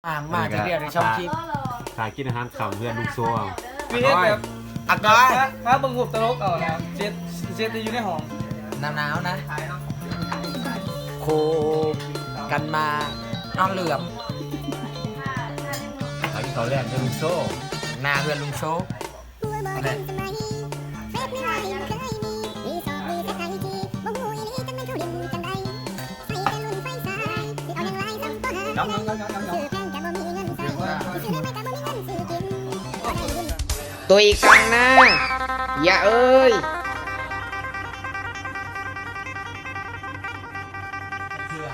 ມາ ມາເທື່ອດຽວໃນຊ່ອງຄລິບ ຖ້າກິນອາຫານຄ່ຳເຮືອນລຸງໂຊເຮົາ ມີເຮັດແບບ ອາການ ຖ້າເບິ່ງຮູບຕະຫຼົກເອົານະ ເຈັດ ເຈັດຢູ່ໃນຫ້ອງ ໜາວໆນະ ຄູ່ກັນມາ ເອົາເຫຼືອມ ຖ້າກິນເຂົ້າແລງເຮືອນລຸງໂຊ ໜ້າເຮືອນລຸງໂຊ. ຕຸຍກັງນາ ຢ່າເອີຍ.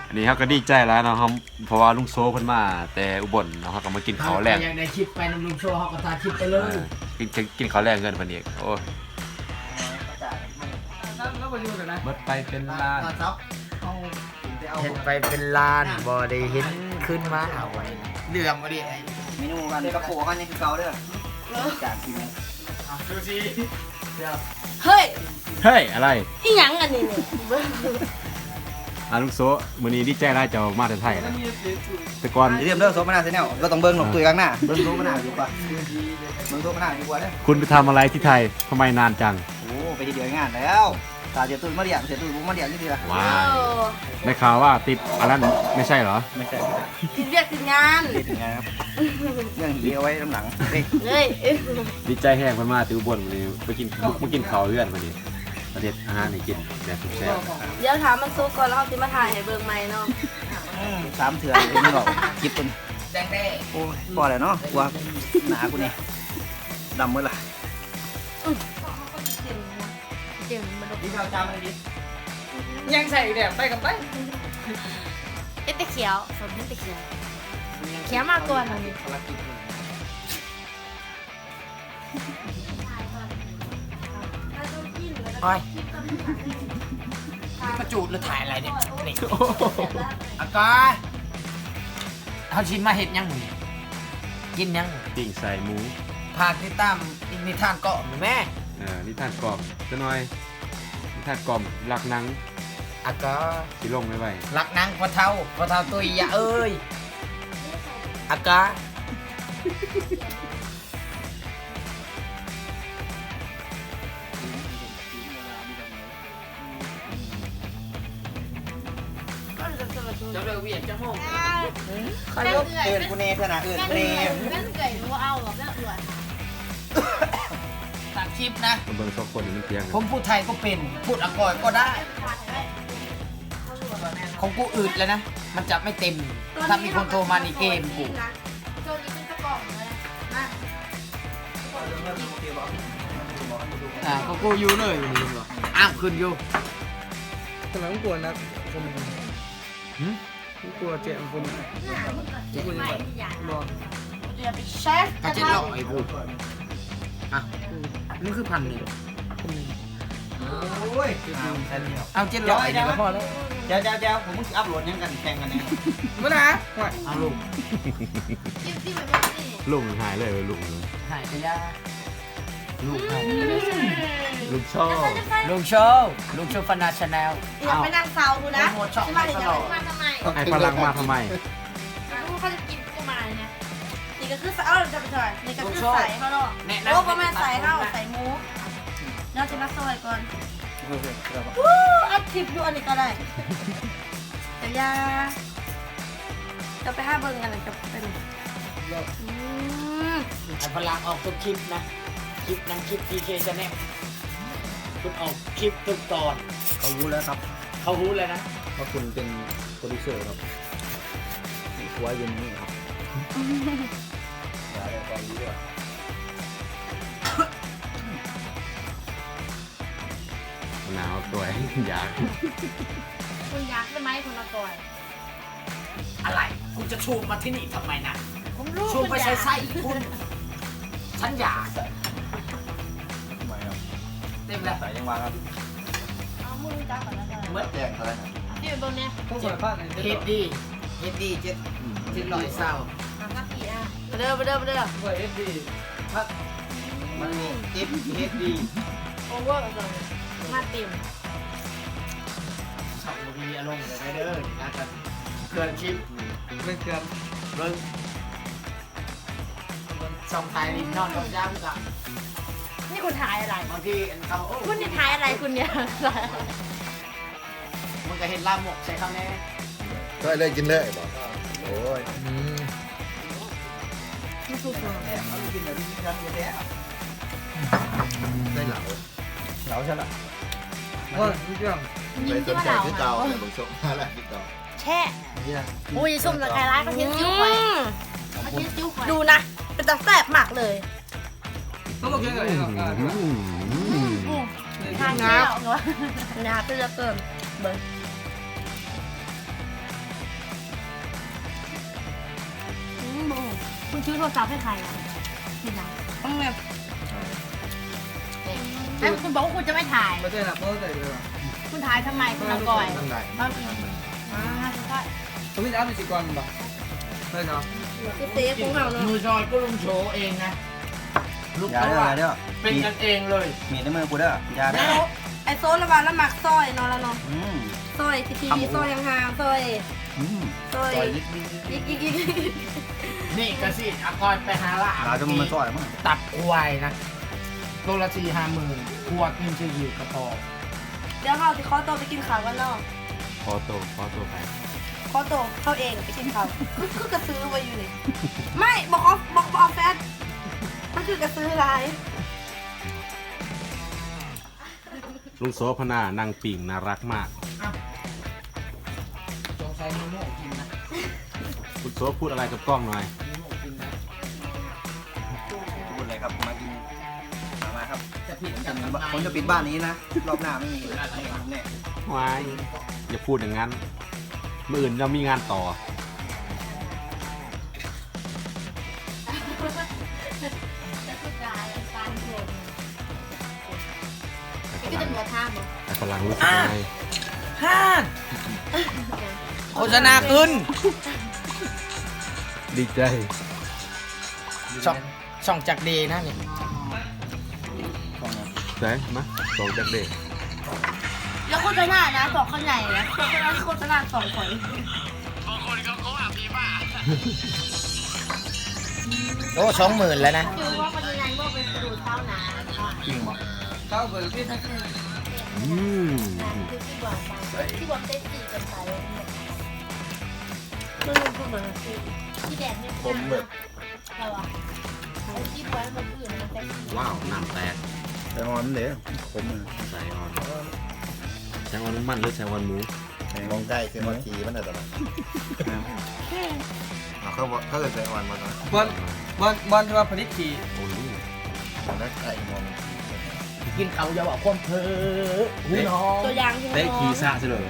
ອັນນີ້ເຮົາກໍດີໃຈຫຼາຍເນາະ ເຮົາ ເພາະວ່າລຸງໂຊເພິ່ນມາແຕ່ອຸບົນເນາະ ເຮົາກໍມາກິນເຂົ້າແລງ ເຮົາກໍຢາກໄດ້ຄລິບໄປນຳລຸງໂຊ ເຮົາກໍຖ່າຍຄລິບໄປເລີຍ ເອີ ກິນ ກິນເຂົ້າແລງເຮືອນເພິ່ນອີກ ໂອ້ຍ ເບິດໄປເປັນລ້ານ ເຮັດໄປເປັນລ້ານ ບໍ່ໄດ້ເຫັນຄືນມາເອົາ ເລື່ອງບໍ່ດີ ເມນູອັນກະໂປເຮົາຍັງຄືເກົ່າເດີ ຈາກທີ່ ເຮີ້ຍ ເຮີ້ຍ ອະໄລ ອີ່ຫຍັງອັນນີ້ນີ້ ອາ ລຸງໂຊ ມື້ນີ້ດີໃຈຫຼາຍເຈົ້າມາແຕ່ໄທນະ ແຕ່ກ່ອນ ຢ່າລືມເດີ ໂສມະນາແຊນແນວ ເຮົາຕ້ອງເບິ່ງນອກຕຸ້ຍກາງນາ ເບິ່ງໂສມະນາດີກວ່າ ເບິ່ງໂສມະນາດີກວ່າເດີ ຄຸນໄປທຳອະໄລທີ່ໄທ ທຳໄມນານຈັງ? ໂອ້ ໄປເຮັດວຽກງານແລ້ວ ຖ້າເສຍຕຸ້ຍມາລ້ຽງ ເສຍຕຸ້ຍບໍ່ມາລ້ຽງຈັກເທື່ອ ວ້າຍ ໄດ້ຂ່າວວ່າຕິດອັນນັ້ນ ໄມ່ໃຊ່ເຫຼືອ? ໄມ່ໃຊ່ ຕິດວຽກຕິດງານ ຕິດງານ ເລື່ອງດີເອົາໄວ້ນຳຫຼັງເດ້ ເອີຍ ດີໃຈແຮງ ເພິ່ນມາແຕ່ອຸບົນມື້ນີ້ ໄປກິນ ມາກິນເຂົ້າເຮືອນເພິ່ນນີ້ ເພິ່ນເຮັດອາຫານໃຫ້ກິນແບບແຊບໆ ດຽວຖ້າມັນສຸກກ່ອນ ແລ້ວເຮົາຊິມາຖ່າຍໃຫ້ເບິ່ງໃໝ່ເນາະ ອືມ ສາມເທື່ອເຫັນດອກ ຄລິບເພິ່ນ ໂອ້ຍ ພໍແລ້ວເນາະ ກວ່າໜ້າກູນີ້ ດຳໝົດລະ ອືມ ກິນເຂົ້າຈ້ຳມັນດີ ຍັງໃສ່ອີກແລ້ວ ໄປກໍໄປ ເຫັນແຕ່ຂຽວ ສົມເຫັນແຕ່ຂຽວ ຂຽວມາກ່ອນ ໂອ້ຍ ກະຈູດ ຫຼືຖ່າຍອະໄລນີ້ ນີ້ ອາກາ ເຮົາຊິມາເຮັດຫຍັງມື້ນີ້ ກິນຫຍັງ ປີ້ງໄສ້ໝູ ຝາກຕິດຕາມອີກນິທານກອມແມ້ ເອີ ນິທານກອມ ຈັກໜ່ອຍ ນິທານກອມ ລັກໜັງ ອາກາ ຊິລົງໄວໆ ລັກໜັງພໍ່ເຖົ້າ ພໍ່ເຖົ້າຕຸ້ຍ ຢ່າເອີຍ ອາກາ. ເຈົ້າເລີກວຽກຈັກໂມງ? ຂ້ອຍເລີກ ເອີ້ນຜູ້ແດ່ເທື່ອນະ ເອີ້ນຜູ້ແດ່ ເອື້ອຍບໍ່ເອົາດອກເອື້ອຍ. ຕັດຄລິບນະ ມາເບິ່ງສອງຄົນນີ້ມັນຖຽງກັນ ຜົມພູດໄທກໍເປັນ ພູດອາກອຍກໍໄດ້ ຂອງກູອຶດແລ້ວນະ ມັນຈະໄມ່ເຕັມ ຖ້າມີຄົນໂທມານີ້ເກມກູ. ອ່າ ກໍກູຢູ່ເລີຍ ອ້າວ ຂຶ້ນຢູ່ ຂະໜາດກູກວດນະ ຫືມ ກູກວດເຈັບກູ ເຈັບບໍ່ ເຈັດຮ້ອຍກູ ອ່ະ ມັນຄືພັນໜຶ່ງ ພັນໜຶ່ງ. ໂອ້ຍ ເອົາເຈັດຮ້ອຍນີ້ກໍພໍແລ້ວ. ດຽວໆໆ ພວກມຶງຊິອັບໂຫຼດຫຍັງກັນ ແຂ່ງກັນແນ່? ມື້ໜ້າ ເອົາລູກ ລູກຫາຍເລີຍ ລູກຫາຍ ຫາຍກະຢ່າ ລູກຫາຍ ອືມ ລູກໂຊ ລູກໂຊ ລູກໂຊຟັນນາແຊນແນວ. ຢ່າໄປນັ່ງເຊົາພຸ້ນນະ ຊິມາເຮັດຫຍັງ ມາທຳໄມ? ໃຫ້ຝຣັ່ງມາທຳໄມ? ເຂົາຈະກິນກໍມານະ. ນີ້ກໍຄື ເອີ ຈະໄປເທົ່າໃດ ນີ້ກໍຄືໄສ້ເຮົາເນາະ. ໂອ້ ບໍ່ແມ່ນໄສ້ເຮົາ ໄສ້ໝູ. ເຮົາຊິມາຊອຍກ່ອນ. ອູ້ ອັດຄລິບຢູ່ ອັນນີ້ກໍໄດ້ ແຕ່ຢ່າ ຈະໄປຫາເບິ່ງອັນນັ້ນກັບເພິ່ນ. ອືມ ໃຫ້ຝຣັ່ງອອກທຸກຄລິບນະ ຄລິບນັ້ນ ຄລິບ ທີເຄ ແຊນແນວ ເພິ່ນອອກຄລິບທຸກຕອນ. ເຂົາຮູ້ແລ້ວຄັບ ເຂົາຮູ້ແລ້ວນະ ວ່າຄຸນເປັນໂປຣດິວເຊີຄັບ. ມີຜົວຢູ່ນີ້ຄັບ. ໜາວຕົວຍ ຢາກ ຄຸນຢາກໃຊ່ໄໝ ຄຸນອາກອຍ? ອະໄລ? ຄຸນຈະຊູມມາທີ່ນີ້ທຳໄມນະ? ຊູມໄປໃສ່ໄສ້ຄຸນ ສັນຢາ. ເຕັມແລ້ວ ໃສ່ຍັງວ່າງ ເອົາມືຈັບກ່ອນນະ. ເໝິດແຈ້ງເທົ່າໃດ? ເຮັດດີ ເຮັດດີ ເຈັດ ເຈັດຮ້ອຍຊາວ. ມາເດີ ມາເດີ ມາເດີ ເອັຟດີ ພັກ ມັນມີ ເອັຟດີ ໂອເວີ ມາເຕັມ. ເຂົາບໍ່ມີອາລົມເລີຍເດີ ໜ້າຈະເຄື່ອນຄລິບ ເບິ່ງເຄື່ອນ ເບິ່ງ ຊ່ອງຖ່າຍລິນນອນກັບເຈົ້າຄືກັນ. ນີ້ຄຸນຖ່າຍອະໄລ? ບາງທີອັນເຂົາ ໂອ້ ຄຸນນີ້ຖ່າຍອະໄລ? ຄຸນນີ້ ມັນກໍເຮັດລາໝົກໃສ່ເຂົາແດ່. ໃສ່ເລີຍ ກິນເລີຍບໍ? ໂອ້ຍ ອືມ ມັນສຸກແລ້ວ ກິນແລ້ວກິນແລ້ວ ໄດ້ເຫຼົ້າ ເຫຼົ້າຊັ້ນລະ. ໂອ້ຍ ໄປສົນໃຈຄືເກົ່າ ແມ່ບຸນສົມ ມາລະຄືເກົ່າ. ແຊະ ໂອ້ຍ ສົ້ມຕະໄຄຮ້າຍ ເຂົາເຮັດຢູ່ໄວ້ ເຂົາເຮັດຢູ່ໄວ້. ດູນະ ເປັນຕາແຊບມາກເລີຍ. ອືມ ອືມ ອືມ ທານແລ້ວເນາະ ຫຍາບເຫຼືອເກີນ ເບິ່ງ ອືມ ບໍ່ຮູ້ ຄຸນຖືໂທລະສັບໃຫ້ໃຜອະ? ເຮັດຫຍັງ? ເອີ ແລ້ວຄຸນບອກວ່າຄຸນຈະໄປຖ່າຍ ບໍ່ໄດ້ນະ ບໍ່ໄດ້ເລີຍ ຄຸນຖ່າຍທຳໄມ? ຄຸນນະກອຍ ທຳໄມ? ອ່າ ທຳໄມ? ເຂົາມີແຕ່ເອົາໄປຊິກ່ອນແມ່ນບໍ່? ເອີເນາະ ຄືເຊຟຂອງເຮົາເນາະ ມືຊອຍກໍລຸງໂຊເອງນະ ລຸງ ຢ່າເດີ ຢ່າເດີ ເປັນກັນເອງເລີຍ ມີດໃນມືກູເດີ ຢ່າເດີ. ໄອ້ໂຊລະວ່າລະມັກຊອຍເນາະ ລະເນາະ ອືມ ຊອຍທີ່ ຊອຍຫ່າງໆ ຊອຍ ອືມ ຊອຍ ຊອຍ ອີກ ອີກ ອີກ ນີ້ກະຊິອາກອຍໄປຫາລາວ ລາວຈະມາຊອຍ ຕັບຄວາຍນະ ໂຕລະສີ່ຫ້າໝື່ນ ຄົວກິນຊື່ໆກະພໍ. ດຽວເຮົາຊິຂໍໂຕໄປກິນເຂົ້າກ່ອນເນາະ. ຂໍໂຕ ຂໍໂຕໃຜ? ຂໍໂຕເຮົາເອງໄປກິນເຂົ້າ. ຄື ຄືກະສືໄວ້ຢູ່ນີ້. ໄມ່ ບໍ່ຂໍ ບໍ່ ບໍ່ເອົາແຟດ. ມັນຄືກະສືຫຼາຍ. ລຸງໂສພະນານັ່ງປີ້ງ ໜ້າລັກມາກ. ອ້າວ ສົງໄສມີໝູກິນນະ. ຄຸນໂສ ພູດອະໄລກັບກ້ອງໜ້ອຍ. ມີໝູກິນນະ. ພູດອະໄລຄັບ? ມາກິນ ມາ ມາຄັບ. ຈະຜິດກັນທຳໄມ? ຜົມຈະປິດບ້ານນີ້ນະ. ລອບໜ້າໄມ່ມີເຫັນແນ່. ວ້າຍ ຢ່າພູດຢ່າງນັ້ນ. ມື້ອື່ນລາວມີງານຕໍ່. ຄືຕຳຫຼວດຖາມບໍ? ໃຫ້ຝຣັ່ງຮູ້ສຶກຍັງໄງ? ອ່າ ໂຄສະນາຂຶ້ນ ດີໃຈ. ຊ່ອງ ຊ່ອງຈັກເດນະນີ້. ໃສມາ ຊ່ອງຈັກເດ. ຢ່າໂຄສະນານະ ຊ່ອງເຂົາໃຫຍ່ນະ ໂຄສະນາ ໂຄສະນາຊ່ອງຂ້ອຍ. ໂອ້ ສອງໝື່ນແລ້ວນະ. ຄືວ່າມັນຍັງບໍ່ໄປດູເຊົານະ. ຈິງບໍ່? ເຊົາເບິ່ງຕິ. ອືມ ຂົມເບີດ. ວ້າວ ນ້ຳແຕກ. ໃສ່ອ່ອນເດ້ ຂົມ. ໃສ່ອ່ອນ ໃສ່ອ່ອນມັນ ຫຼືໃສ່ອ່ອນໝູ? ແມ່ນ ມອງໄກຄືມາຂີ່ມັນໄດ້ຕະບາດ. ເຂົາ ເຂົາເອີ້ນໃສ່ອ່ອນບໍ່? ບ່ອນ ບ່ອນ ບ່ອນທີ່ວ່າຜະລິດຂີ້. ໂອ້ຍ ນັກໄກ່ມອງ ກິນເຂົ້າຢ່າເວົ້າຄວາມເພີ້ ຫູໜອງ ຕົວຢ່າງຫູໜອງ ເຕະຂີ້ສະຊິເລີຍ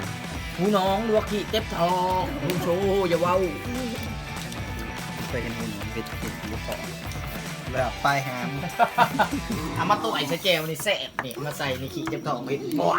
ຫູໜອງ ຫຼືວ່າຂີ້ເຕັບທ້ອງ ຫູໂຊ ຢ່າເວົ້າ. ເຄີຍເຫັນຫູໜອງເຮັດ ເຮັດຂີ້ເຕັບທ້ອງ ແລ້ວປາຍຫາງ ເອົາມາຕົວໃສ່ແຈ່ວນີ້ແຊບ. ນີ້ມາໃສ່ໃນຂີ້ເຈັບທ້ອງເຮັດ ບວກ